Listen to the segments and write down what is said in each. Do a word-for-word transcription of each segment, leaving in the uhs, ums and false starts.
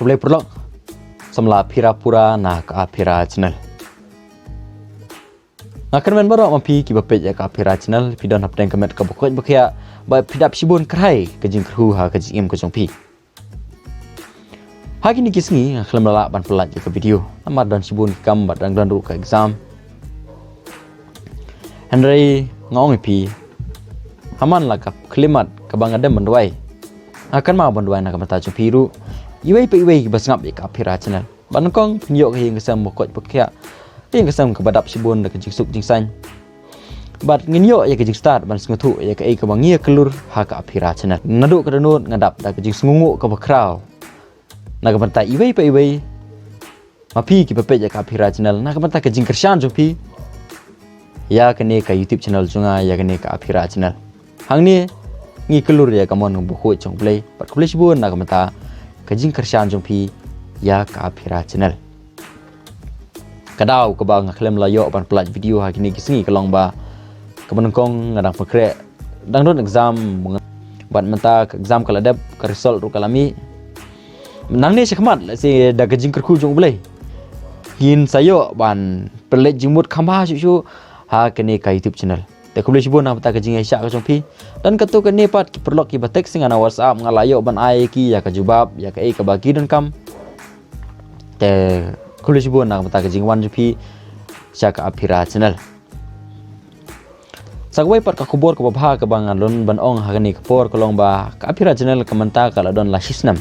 Khublei paralok, samla phira pura na ka Aphira Channel. Nga kyrmen baroh ma phi kiba peit ïa ka Aphira Channel, phi don hapdeng ka met kaba koit ba khiah, ba phi dap shibun kyrhai ka jingkyrkhu ha ka jingim ka jong phi. Ha kine ki sngi nga khlem lah ban pyllait ïa ka video namar don shibun ki kam bad dang don ruh ka exam. Hynrei nga ong ïa phi, ha man la ka khyllipmat kaba nga dem ban duwai, nga kynmaw ban duwai na ka bynta jong phi ruh, iwei pa iwei kiba sngap ïa ka Aphira Channel, ban kong phin ïoh ka ïing ka sem ba koit ba khiah, ka ïing ka sem kaba dap shibun da ka jingsuk jingsaiñ. Bad ngin ïoh ïa ka jingstad ban sngewthuh ïa kaei kaba ngi ïa kylur ha ka Aphira Channel. Naduh ka dohnud nga dap da ka jingsngewnguh kaba khraw na ka bynta iwei pa iwei ma phi kiba peit ïa ka Aphira Channel, na ka bynta ka jingkyrshan jong phi ïa kane ka YouTube channel jong nga, ïa kane ka Aphira Channel. Hangne ngi kylur ïa ka mon kaba khuid jong U Blei, bad khublei shibun na ka bynta ka jingkyrshan jong phi ïa ka Aphira Channel. Ka daw kaba nga khlem la ïoh ban pyllait video ha kine ki sngi ka long ba, kaba nyngkong nga dang pynkhreh, dang don exam, bad mynta ka exam ka la dep, ka result ruh ka la mih. Nangne shakhmat lehse da ka jingkyrkhu jong U Blei, ngin sa ïoh ban pynleit jingmut kham bha shuh shuh ha kane ka YouTube channel. Te khublei shibun na ka bynta ka jingïaishah ka jong phi. Don katto katne pat ki paralok kiba text ïa nga na WhatsApp, nga la ïoh ban ai ïa ki ïa ka jubab ïa kaei kaba ki donkam. Te khublei shibun na ka bynta ka jingwan jong phi sha ka Aphira Channel. Sa kawei pat ka khubor kaba bha kaba nga don ban ong ha kane ka por ka long ba ka Aphira Channel ka mynta ka la don la shi snem.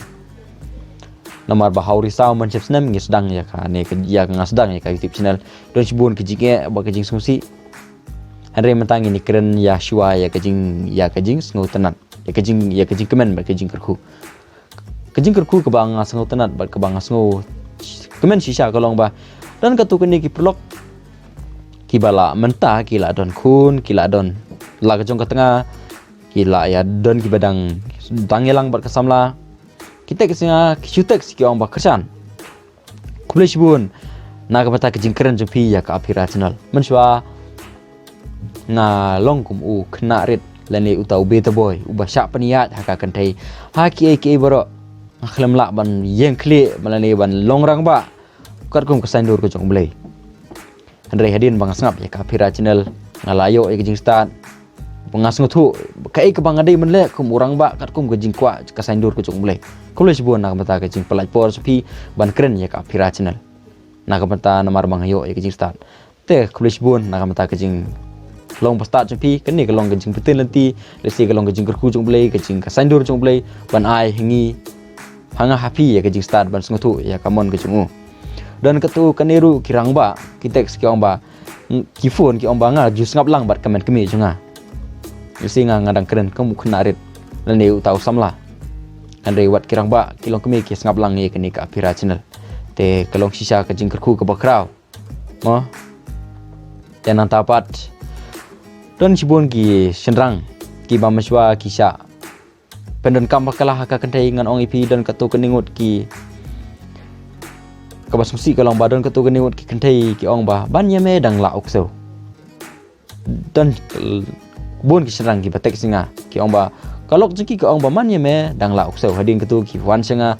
Namar ba ha u risaw mynshep snem ngi sdang ïa kane ka, ïa ka, nga sdang ïa ka YouTube channel. Don shibun ki jingeh bad ka jingsngewsih. Hynrei mynta ngin ïakren ïa shuwa ïa ka jing, ïa ka jingsngewtynnat, ïa ka jing, ïa ka jingkmen bad ka jingkyrkhu. Ka jingkyrkhu kaba nga sngewtynnat bad kaba nga sngewkmen shisha ka long ba don katto katne ki paralok kiba la mynta ki la don khun, ki la don la ka jong ka tnga, ki la ïa don kiba dang, dang ïalang bad ka samla. Ki text ïa nga, ki shu text ki ong ba kyrshan. Khublei shibun na ka bynta ka jingkren jong phi ïa ka Aphira Channel. Mynshuwa nga long kum u khynnah rit lane uta u beta boy uba shah pynïaid ha ka kynthei ha kiei kiei baroh. Nga khlem lah ban ïeng khlieh lane ban long rangbah katkum ka saiñdur ka jong U Blei. Hynrei hadien ba nga sngap ïa ka Aphira Channel, nga la ïoh ïa ka jingstad ba nga sngewthuh kaei kaba nga dei ban leh kum u rangbah katkum ka jingkwah ka saiñdur ka jong U Blei. Khublei shibun na ka bynta ka jingpynlait por sha phi ban kren ïa ka Aphira Channel. Na ka bynta namar ba nga ïoh ïa ka jingstad. Te khublei shibun na ka bynta ka jinglong ba stad jong phi, kane ka long ka jingpynthei lynti, lehse ka long ka jingkyrkhu jong U Blei, ka jing, ka saiñdur jong U Blei ban ai ha ngi, ha nga ha phi ïa ka jingstad ban sngewthuh ïa ka mon ka jong u. Don katto katne ruh ki rangbah ki text ki ong ba, ki phone ki ong ba nga ju sngap lang bad ka kmen kmie jong nga. Lehse nga, nga dang kren kum u khynnah rit lane uta u samla. Hynrei wat ki rangbah ki longkmie ki sngap lang ïa kane ka Aphira Channel. Te ka long shisha ka jingkyrkhu kaba khraw. Mo. Te nangta pat don shibun ki shynrang kiba mynshuwa ki shah pyndonkam bakla ha ka kynthei, ngan ong ïa phi, don katto katne ngut ki, kaba sngewsih ka long ba don katto katne ngut ki kynthei ki ong ba ban ïa me dang lah u ksew. Don bun ki shynrang kiba text ïa nga ki ong ba ka lok jong ki ka ong ba man ïa me dang lah u ksew. Hadien katto ki wan sha nga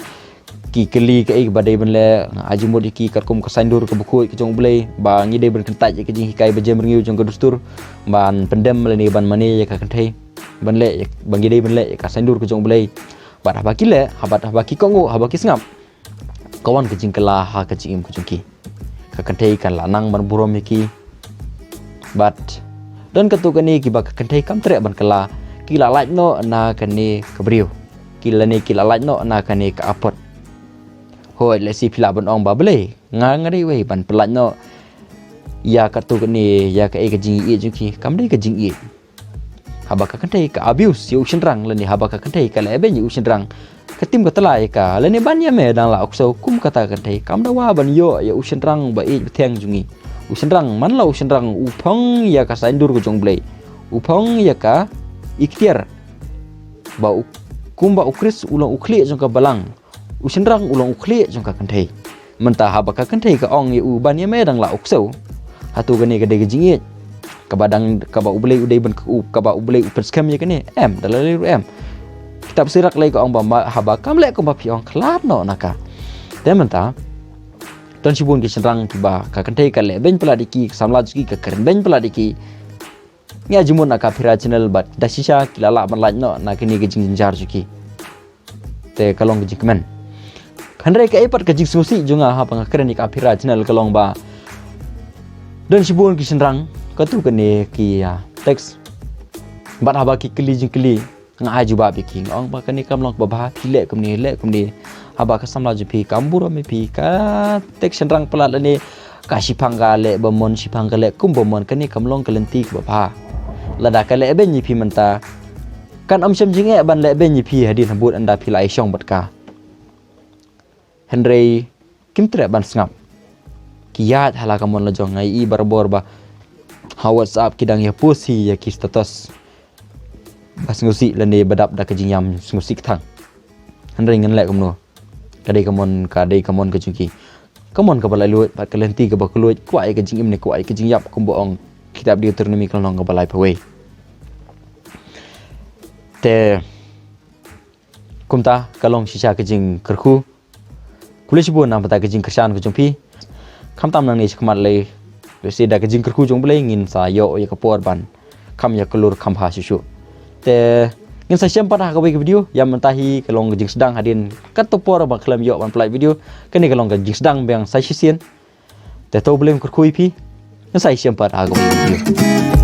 ki kylli kaei kaba dei ban leh, nga ai jingmut ïa ki katkum ka saiñdur kaba khuid ka jong U Blei ba ngi dei ban kyntait ïa ka jinghikai ba jem rngiew jong ka dustur, ban pyndem lane ban mane ïa ka kynthei ban leh, ba ngi dei ban leh ïa ka saiñdur ka jong U Blei. Bad haba ki leh, haba, haba ki kohnguh, haba ki sngap, ka wan ka jingkylla ha ka jingim ka jong ki. Ka kynthei kan la nang ban burom ïa ki. Bad don katto katne kiba ka kynthei kam treh ban kylla, ki la lait noh na kane ka briew, ki lane ki la lait noh na kane ka apot. Hooid, lehse phi lah ban ong ba balei nga, nga dei wei ban pynlait noh ïa katto katne, ïa kaei ka jingïeit jong ki. Kam dei ka jingïeit. Haba ka kynthei ka abuse ïa u shynrang lane haba ka kynthei ka la ïabeiñ ïa u shynrang, ka tim ka tylla ïa ka lane ban ïa me dang lah u ksew, kum kata ka kynthei kam dawa ban ïoh ïa u shynrang ba ïeit ba thiang jong ngi. U shynrang, man la u shynrang u phong ïa ka saiñdur ka jong U Blei, u phong ïa ka iktiar ba u, kumba u Khrist u long u khlieh jong ka balang, u shynrang u long u khlieh jong ka kynthei. Mynta haba ka kynthei ka ong ïa u ban ïa me dang lah u ksew, hato kane ka dei ka jingïeit kaba dang, kaba U Blei u dei ban, kaba U Blei u pynskhem ïa kane? Em, da lei ruh em. Kitab Sirak lei ka ong ba haba kam leh kumba phi ong, khlad noh na ka. Te mynta don shibun ki shynrang kiba ka kynthei ka leh beiñ palat ïa ki, ka samla jong ki ka kren beiñ palat ïa ki. Ngi ïa jingmut na ka Phi Rai channel bad da shisha ki la lah ban lait noh na kine ki jingjynjar jong ki. Te ka long ka jingkmen. Hynrei kaei pat ka jingsngewsih jong nga haba nga kren ïa ka Phi Rai channel ka long ba don shibun ki shynrang katto katne ki ïa text. Bad haba ki kylli jingkylli, nga ai jubab ïa ki, nga ong ba kane kam long kaba bha, phi leh kumne, leh kumne. Haba ka samla jong phi kam burom ïa phi, ka text shynrang palat lane ka shiphang ka leh ba mon, shiphang ka leh kum ba mon, kane kam long ka lynti kaba bha. Lada ka leh beiñ ïa phi mynta, kan ym shym jingeh ban leh beiñ ïa phi hadien habud ynda phi la ïashong bad ka. Hynrei kim treh ban sngap. Ki ïaid ha la ka mon la jong, nga ïohi barabor ba ha WhatsApp ki dang ïa post hi ïa ki status ba sngewsih lane ba dap da ka jingïam sngewsih kthang. Hynrei ngan leh kumno? Ka dei ka mon, ka dei ka mon ka jong ki. Ka mon kaba laitluid bad ka lynti kaba kylluid, kwah ïa ka jingim ne kwah ïa ka jingïap, kumba ong kitab Deuteronomy ka lynnong kaba laiphew wei. Te kumta ka long shisha ka jingkyrkhu. Khublei shibun na ka bynta ka jingkyrshan ka jong phi. Khamtam nangne shakhmat lei, lehse da ka jingkyrkhu jong U Blei ngin sa ïoh ïa ka por ban kham ïa khlur kham bha shuh shuh. Te ngin sa ïashem pat ha kawei ka video. Ïa mynta hi ka long ka jingsdang, hadien katto por ba khlem ïoh ban pynlait video, kane ka long ka jingsdang biang sa shisien. Te to U Blei un kyrkhu ïa phi. Ngin sa ïashem pat ha kawei ka video.